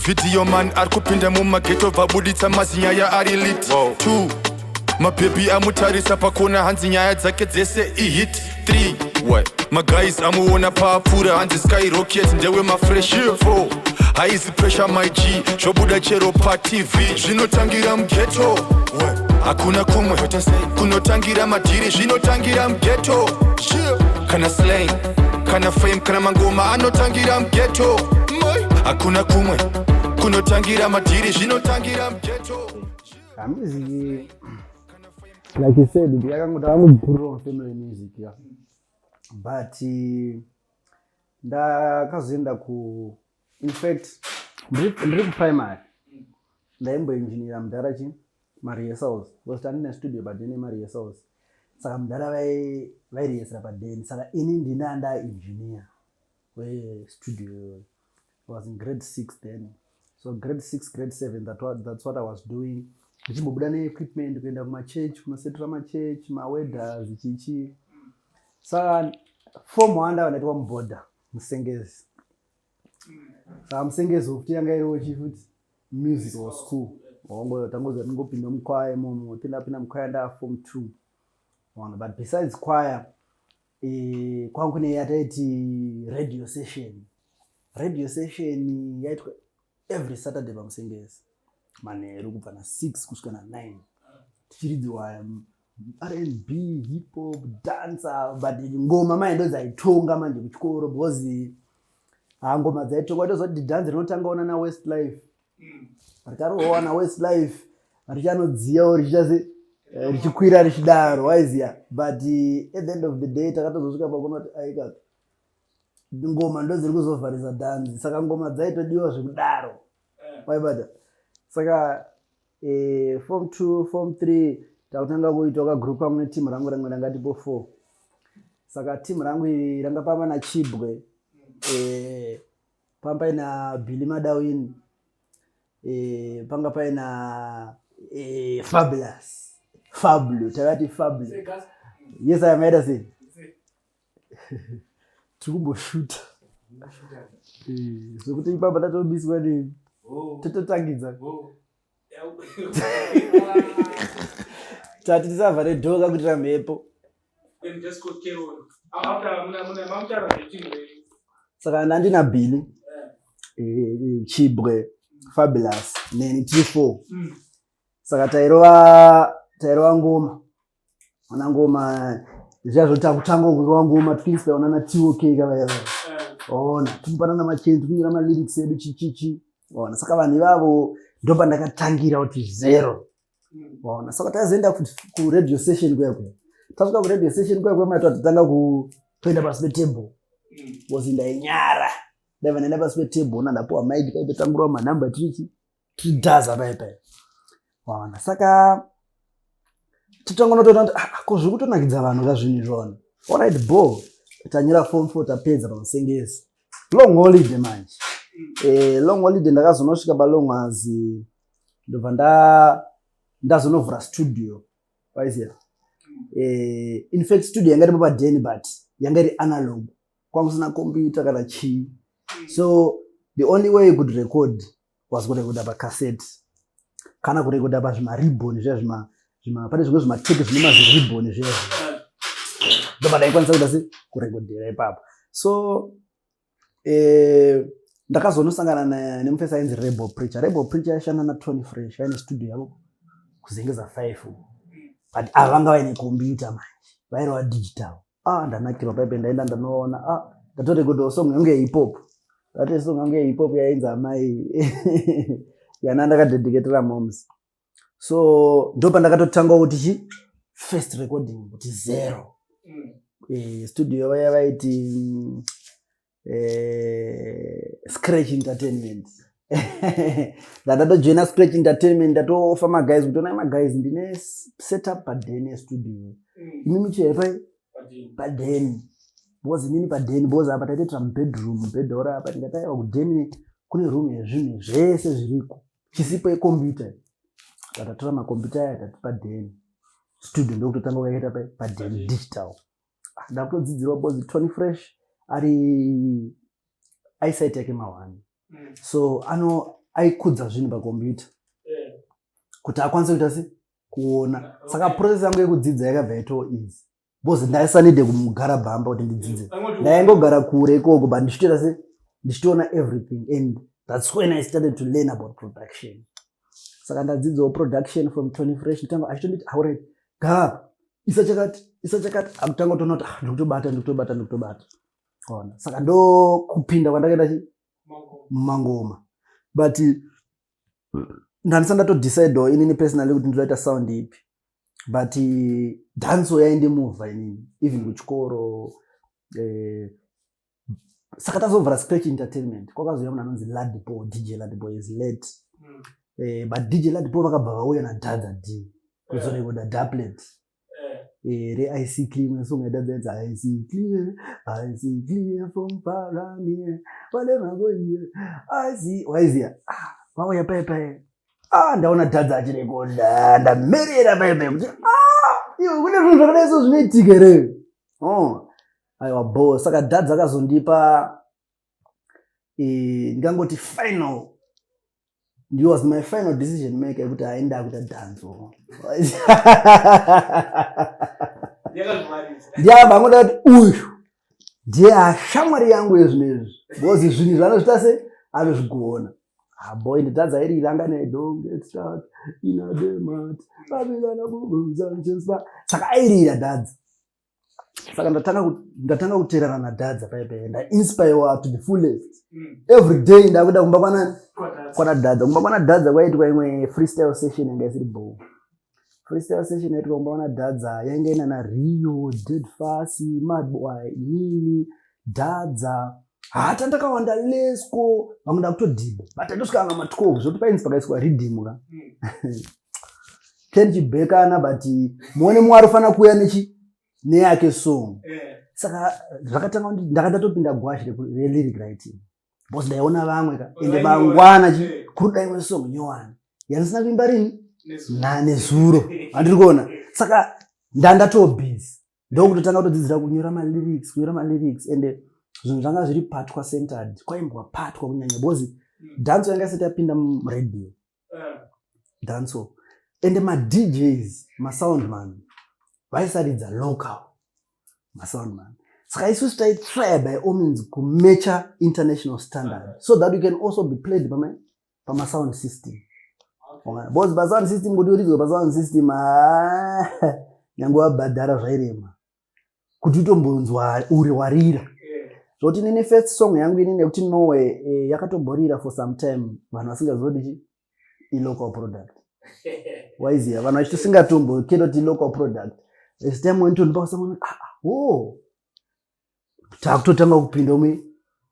Video man ari kupinda mumageto, vabuditsa mazinyaya ari lit. 2, mabhebhi amutarisa pakona, hanzi nyaya dzake dzese ihit. 3, what? Maguys amuona paapfuura, hanzi skyrocket, ndewe mafresh. 4, haizi pressure, my G, zvobuda chero paTV. Zvinotangira mughetto, hakuna kumwe kunotangira madhiri, zvinotangira mughetto. Kana slang, kana fame, kana mangoma anotangira mughetto, hakuna kumwe kunotangira madhiri, zvinotangira mughetto. Music, like you said, ndakangobhurira family music, yeah. But ndakazoenda ku, in fact ndiri kuprimary ndaimboenjinira mudhara chi marehearsals, because tandine studio padeni marehearsals. Saka mudhara vairehesera padeni, saka ini ndina ndaengineer westudio iyoyo. I was in grade 6 then, so grade 6, grade 7, that's what I was doing, ndichimbobuda neequipment kuenda kumachechi, kunosetura machechi, mawedders, chichi. Saka form 1 ndava ndaitwa muboarder Musengezi. Saka Musengezi futi yanga iriwo chi futi musical school. Tangoza tingopinda mukwaya imomo, tindapinda mukwaya ndaa form 2. Ona, but besides choir, kwangu kune yataiti radio session. Radio session yaitwa every Saturday paMusengezi manheru, kubva na6 kusvika na9, tichiridziwa R&B, hip hop, dancer, but ngoma manje ndo dzaitonga manje kuchikoro, because ha, ngoma dzaitonga. Waitoziva kuti dhanzi rinotanga ona naWestlife, rikarohwa naWestlife richanodziyawo, richichase richikwira richidaro, waiziya. But at the end of the day takatozosvika pakuona kuti aika, ngoma ndo dziri kuzovharisa dhanzi. Saka ngoma dzaitodiwa zvekudaro, waibata. Saka form 2, form 3 takutanga kuitwa kagroup kangu netimu rangu. Rangu rangatipo 4. Saka timu rangu iri ranga pamba naChibwe, pamba paina Billy Madawin, panga paina Fabulous, Fablo, takati Fablo. Yes, aya maita sei, tiri kumboshuta zvekuti ipapa tatobiswa nemi, tototangidza. Tati tisavhare door kakuitira mhepo. Then just go carry on. After muna mamutaura zveteam renyu. Saka ndandina Billy, Chibwe, Fabulous neni, tiri four. Saka tairova ngoma, ona ngoma zviya zvoti takutanga kurova ngoma, tikiinspire nana TOK kavaya. Ona, tikupanana machenzi, tikunyora malyrics edu, chichichi, ona. Saka vanhu ivavo ndopa ndakatangira kuti zero. Waona, saka taizoenda kuradio session kuya kuya. Tasvika kuradio session kuya kuya, maita tatanga kutoenda pasi petable, because ndainyara. Ndaiva ndaenda pasi petable, ona, ndapuwa mic, taitotangurawo manhamba, tirichi tiridhaza pai pai, waona. Saka totanga notoona kuti, ah, ko zviri kutonakidza vanhu ka zvinhu izvona. Alright, bo tanyora form 4, tapedza paMusengezi, long holiday manje. Long holiday ndakazonosvika palongwas, ndobva ndazonovhura studio, waiziya. In fact studio yanga iripo padeni, but yanga iri analog, kwanga kusina computer kana chii. So the only way you could record was kurekoda pacassette kana kurekoda pazvimaribbon zviya, zvima pane zvimwe zvimateke zvine maziribbon zviya, ndobva ndaikwanisa kuita se kurekodhera ipapo. So ndakazonosangana nemufesi ainzi Rebel Preacher. Rebel Preacher aishanda naTony Fresh, aine studio yavo kuZengeza 5, but ava vanga vaine computer manje, vairova digital. Ah, ndanakirwa paipe, ndaenda ndanoona, ah, ndatorekodhawo song yangu yehiphop. Ndati song yangu yehiphop yainzi Amai, yana ndakadedicatera moms. So ndo pandakatotangawo kuti chi first recording kuti zero. Studio vaya vaiti Scratch Entertainment. Ndandatojoina Scratch Entertainment, ndatoofa maguys kuti onai maguys, ndine setup padeni yestudio. Imimi chihepai padeni, because inini padeni, because apa taitoitira mubedroom, mubhedha uri apa. Ndikati aiwa, kudheni kune room yezvinhu zvese zviriko, chisipo yekombyuta. Tatatora makombyuta aya, tati padheni studio, ndokutotanga kuyaita padheni digital. Ah, ndakutodzidzirwa because Tony Fresh ari eyesight yake mahwani. So ano Aikudza zvinhu pakombiyuta kuti akwanise kuita se kuona. Saka process yangu yekudzidza yakabva yaitoo easy because ndaisanide kumugara bhamba kuti ndidzidze. Ndaingogara kure ikoko, but ndichitoita se ndichitoona everything, and that's when I started to learn about production. Saka ndadzidzawo production from Tony Fresh. Nditanga achitonditi, "Alright, gara, isa chakati, isa chakati." Akutanga kutoona kuti, "Ah, ndikutobata, ndikutobata, ndikutobata." Ona, saka ndo kupinda kwandakaita chi mumangoma, but ndandisa ndatodecidewo inini personally kuti ndinoita sound ipi, but dancehall yaindimuvha inini even kuchikoro. Saka tazovhura Scratch Entertainment, kwakazouya munhu anonzi Ladbo. DJ Ladbo is late. But DJ Ladbo vakabva vauya naDadza D kuzorekoda dubplate re"I See Clear", imwe song yaDadza yanzi "I see clear, I see clear from far and near, whatever go here I see", waiziya. Ah, vauya pai pai, ah, ndaona Dhadza achirekoda, ndamerera pai pai kuti, ah, iwe, kune zvinhu zvakadai so zvinoitika here? Oh, aiwa, bo. Saka Dhadza akazondipa ndingangoti final, he was my final decision maker yekuti haenda kuita dancehall. Yakazvimarisa. Ndiabva angoda kuti uyu ndiye ashamwari yangu yezvinezvi, because zvinhu zvanozvita se anozvigona. Boy, nditadza iri ranga ne "Don't get stuck in a demat babylon abubuza". Saka airira Dhadza. Saka ndatanga kuteerana naDhadza paipai, ndainspirewa to the fullest. Every day ndakuenda kumba kwanani? Kwadadza. Kwana Dhadza. Kumba kwana Dhadza kwaitwa imwe freestyle session yanga isiri bo. Freestyle session yaitwa kumba kwana Dhadza yainge ina na Rio Dead Fasi, Madboy, inini, Dhadza, hata ndakawanda, lesco, vamwe ndakutodhibha, but tatosvika nga ma12, zvokuti painzi pakaiswa riddim ka ken chibhekana, but muone mwari ufanira kuuya nechi neyake song. Saka zvakatanga kuti ndaka ndatopinda gwashi relyric writing because ndaiona vamwe ka, ende mangwana chi kuruda imwe song nyowani yandisina kuimba rini Nezuro. Na nezuro handiri kuona. Saka ndandatobhizi, ndokutotanga kutodzidzira kunyora malyrics, kunyora malyrics, ende zvinhu zvanga zviri patwa centered, kwaimbwa patwa kunyanya because dancehall yanga isati yapinda muradio. Dancehall, ende maDJs, masoundman vaisaridza local masoundman. Saka isusu taitry by all means kumatcha international standard so that we can also be played pamasound system. Because pasound system, kuti uridzwe pasound system, ah, nyange wabhadhara zvairema kuti utombonzwa uri warira. Zvokuti inini first song yangu inini yekuti Noe yakatomborira for some time, vanhu vasingazodi chi ilocal product, waiziya, vanhu vachitosingatombo kuti local product. As time went on, pakasangana, ah, ah, oh, takutotanga kupinda mui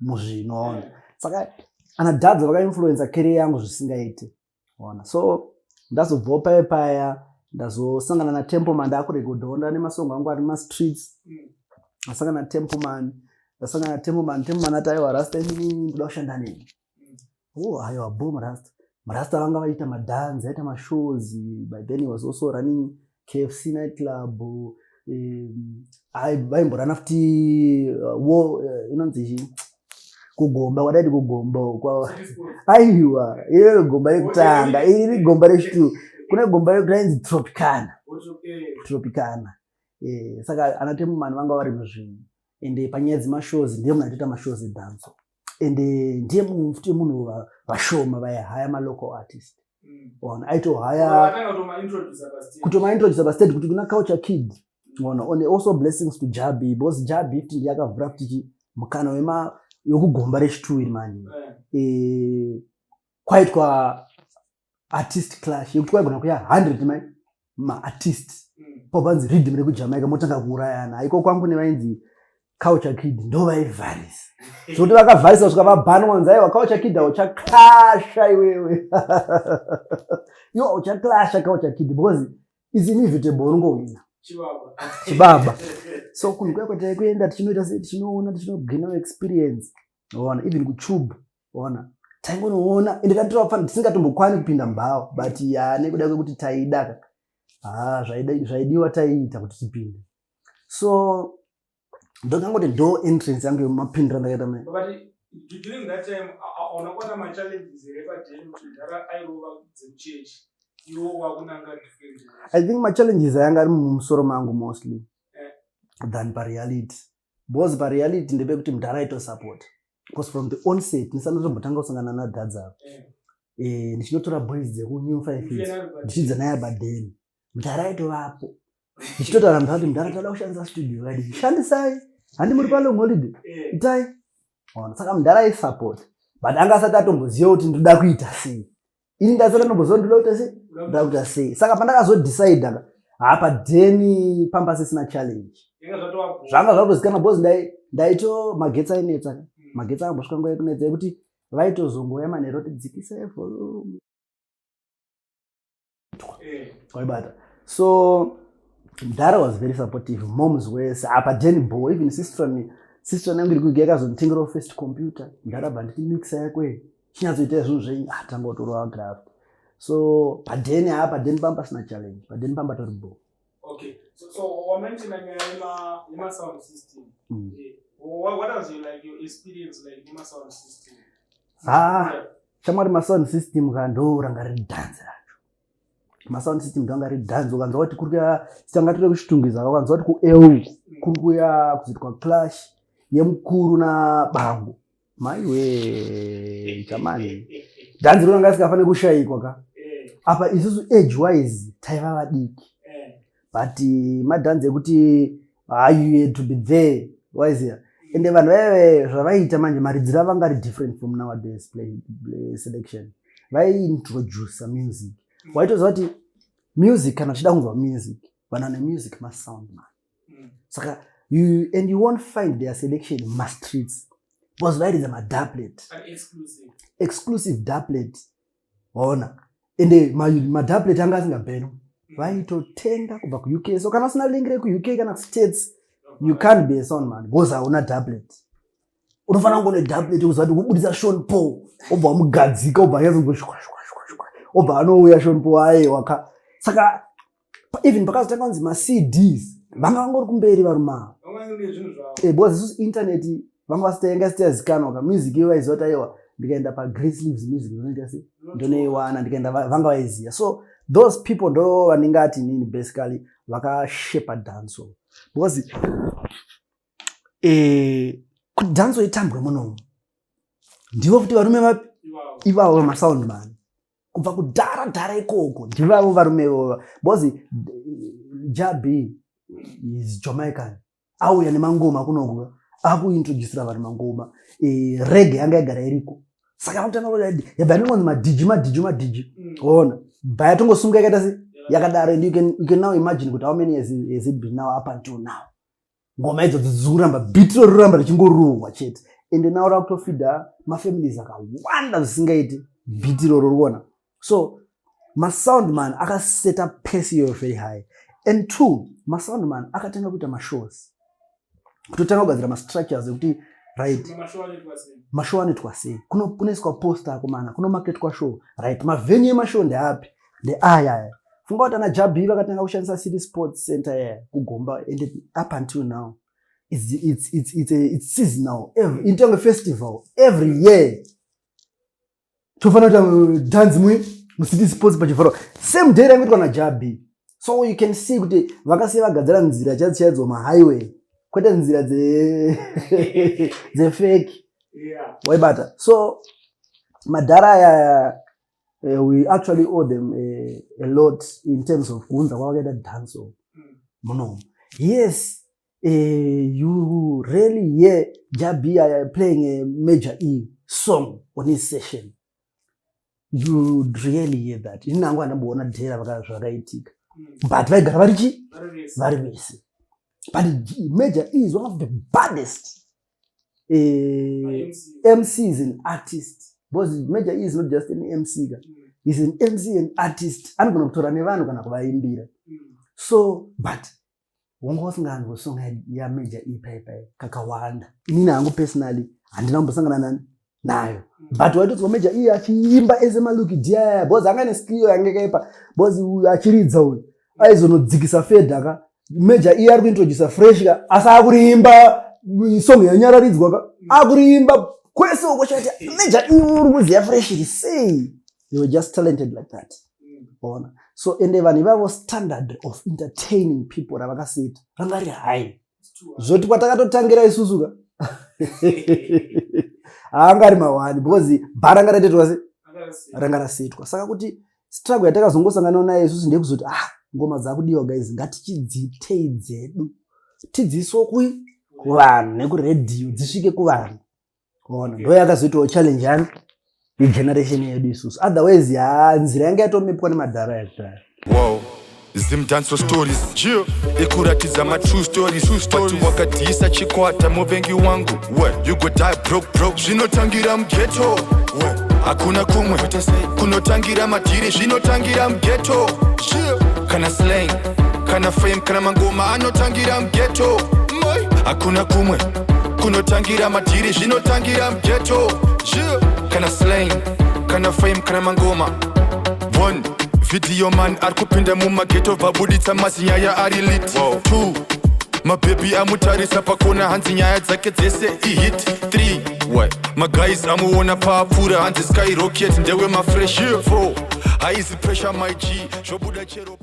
muzvinoona. Saka ana Dhadza vakainfluensa career yangu zvisingaiti, ona. So ndazobvawo paya paya, ndazosangana naTempleman, ndakurekodhawo ndane masongo angu ari mastreets. Ndasangana naTempleman, ndasangana naTempleman. Templeman ati, "Aiwa rasta, inini ndoda kushanda neni." Oh, aiwa, boom, rasta. Marasta vanga vaita madhanzi, aita mashows. By then he was also running KFC night club. Vaimborana futi inonzi chii, kugomba kwadaiti, kugomba kwa aiwa, iyo gomba rekutanga, iri iri gomba rechitu, kune gomba rainzi Tropicana. Tropicana. Saka ana Templeman vanga vari muzvinhu, ende panyaya dzemashows ndiye munhu aitoita mashows edancehall, ende ndiye munhu futi munhu vashoma vaihaya malocal artist. Ona, aitohaya Vakatanga kutomaintroducer pastage. Kutomaintroducer pastage kuti kuna Culture Kid, ona. And also blessings to Jabi, because Jabi futi ndiye akavhura futi mukana wema yokugomba rechitu iri manje. Kwaitwa artist clash yekuti kwaigona kuya 100 mai maartist, papanzi riddim rekuJamaica, motanga kuurayana. Haiko kwangu nevainzi Culture Kid ndo vaivharisa, zvokuti vakavharisa kusvika vabhanwa, nzi, "Aiwa Culture Kid, hauchaclasha iwewe, iwe hauchaclasha Culture Kid," because it's inevitable, unongowina. Chibaba. Chibaba. So kunhu kuya kwataikuenda tichinoita sei, tichinoona, tichinoginawo experience, ona, even kutube, ona, taingonoona, ende tatirafana tisingatombokwani kupinda mbhawa, but ya, nekuda kwekuti taida ka, ha, zvaidiwa taiita kuti tipinde. So ndokangoti ndo entrance yangu yemapindiro andakaita mai. But During that time, hauna kuwana machallenges here padeni kuti mudhara airova dzekuchechi, iwo wakunanga different? I think machallenges ayanga ari mumusoro mangu mostly than pareality, because pareality ndepekuti mudhara aitosupport, because from the onset ndisati ndatombotanga kusangana nadhadza, ndichinotora boys dzekuNew Five idzi, ndichidza naye badheni, mudhara aitovapo. Ndichitotaura mudhara kuti, "Mudhara, toda kushandisa studio." Kadi, "Shandisai, handi muri palong holiday, itai." Ona, saka mudhara aisupport, but anga asati atomboziva kuti ndoda kuita sei. Ini ndasati atomboziva kuti ndoda kuita sei, ndoda kuita sei. Saka pandakazodecida, hapadheni pamba sisina challenge. Zvanga zvatozikanwa, because ndaito magetsi ainetsa. Magetsi akambosvika nguva yekunetsa yekuti vaitozongouya manheru oti, "Dzikisai volume." Waibata. So mudhara was very supportive, moms wese apa den bo, even sister yangu iri kuiga yakazonditengerawo first computer. Mudhara bva nditi, "Mixer yako iyi, chinyatsoita zvinhu zvenyu." Ah, tanga kutorova graft. So padheni, haa, padheni pamba pasina challenge, padheni pamba tori bo. Okay, so wamention nyaya yema-sound system. What was your, like, your experience like nema-sound system? Ah. Shamwari, masound system ka ndo ranga riri dhanzi racho. Masound system ndo anga riri dhanzi. Ukanzwa kuti kuri kuya, tanga tiri kuChitungwiza, ukanzwa kuti kueu kuri kuya kuzoitwa clash yemukuru nabangu, maiwe jamani, dhanzi ro ranga risikafaniri kushayikwa ka. Apa isusu age wise taiva vadiki, but madhanzi ekuti you had to be there, waiziya. Ende vanhu vaive zvavaiita manje, maridziro avanga ari different from nowadays play selection. Vaiintroduca music, waitoziva kuti music, kana tichida kunzwa music, vanhu vane music masound man. Saka and you won't find their selection mumastreets, because vairidza madubplate. An exclusive. Exclusive dubplate, waona. Ende madubplate anga asingabhenwa, vaitotenga kubva kuUK. So kana usina link rekuUK kana kuStates, you can't be a sound man, because hauna dubplate. Unofanira kunge une dubplate kuziva kuti kubudisa Sean Paul, obva wamugadzika, obva anyatsogo shwa shwa shwa shwa, obva anouya Sean Paul, aiwa ka. Saka even pakazotanga kunzi maCDs, vanga vangori kumberi varume ava. Vamwe nezvinhu zvavo. Because isusu internet vanga vasita isitazikanwa ka. Music iyo vaiziva kuti, aiwa, ndikaenda paGrace Lives Music ndonoita sei, ndonoiwana. Ndikaenda, vanga vaiziva. So those people ndo vaningati nini basically vakashepa dancehall, because kuti dancehall itambwe munomu, ndivo futi varume vapi? Ivavo. Ivavo masound man kubva kudhara dhara ikoko, ndivavo varume ivavo, because Jah B is Jamaican, auya nemangoma kunoku, akuintroducira vanhu mangoma. Reggae yanga yagara iriko, saka vanotanga yabva yanongonzi madhiji, madhiji, madhiji. Ona, bva yatongosunga yakaita se yakadaro. And you can now imagine kuti how many years has it been now, up until now ngoma idzodzo dziri kuramba, beat ro riramba richingorohwa chete. And now rakutofeeda mafamilies akawanda zvisingaiti, beat iroro rikuona. So masound man akaseta pace iyoyo very high. And two, masound man akatanga kuita mashows, kutotanga kugadzira mastructures ekuti, right, Mashow anoitwa sei? Mashow anoitwa sei? Kunoiswa poster, akomana, kunomaketwa show, right? Mavenue emashow ndeapi? Ndeaya aya. Funga kuti ana Jah B vakatanga kushandisa City Sports Center yaya kuGomba, and up until now it's seasonal. Intonge festival every year, tofanira kuita dhanzi muCity Sports pachivharo, same day rangoitwa naJah B. So you can see kuti vakasiya vagadzira nzira chaidzo chaidzo, mahighway, kwete nzira dzefake. Waibata. So madhara aya, we actually owe them a lot in terms of kuunza kwavakaita dancehall munomu. Yes, you really hear Jah B playing a Major E song on his session. You really hear that. Ini nangu andamboona dhera zvakaitika, but vaigara vari chi Vari vese. Vari vese. But Major E is one of the baddest MC. MCs and artists, because Major E is not just an MC ka. He's an MC and artist, anogona kutora nevanhu kana kuvaimbira. So but wanga usinganzwa song yaMajor E paipai kakawanda. Inini hangu personally handina kumbosangana nani nayo, but waitodzwa Major E achiimba ese maLucky D aya, because anga neskill yange yakaipa, because uyu achiridza uyu aizonodzikisa fader ka. Major E ari kuintroduca fresh ka, asi akuriimba song yanyararidzwa ka, akuriimba. Kwese uko chati meja, iwe uri kuziya Fresh sei? They were just talented like that. Ona, so ende vanhu ivavo, standard of entertaining people ravakaseta ranga ri high. It's too high. Zvoti kwatakatotangira isusu ka, haanga ari mawani, because bhara ranga ratoitwa se ranga rasetwa. Saka kuti struggle yatakazongosangana nayo isusu ndeyekuzoti, ah, ngoma dzakudiwa guys, ngatichidzitei dzedu, tidziiswo kui kuvanhu nekuredhiyo, dzisvike kuvanhu. Ona, ndo yakazoitawo challenge yani yegeneration yedu isusu. Otherwise, ya, nzira yanga yatomepwa nemadhara yakudhara. Wow. Zimdancehall stories, yeah. Ikuratidza ma-true stories. But wakadhisa chikwata, muvengi wangu, we you go die broke broke. Zvinotangira mughetto, hakuna kumwe kunotangira madhiri, zvinotangira mughetto, yeah. Kana slang, kana fame, kana mangoma anotangira mughetto. Moi, hakuna kumwe kunotangira madhiri, zvinotangira mughetto, yeah. Kana slang, kana fame, kana mangoma. One video man ari kupinda mumaghetto, vabuditsa mazinyaya ari lit. Two, mabhebhi amutarisa pakona, hanzi nyaya dzake dzese ihit. 3, maguys amuona paapfuura, hanzi skyrocket ndewe mafresh. 4, haizi pressure, my G, zvobuda chero.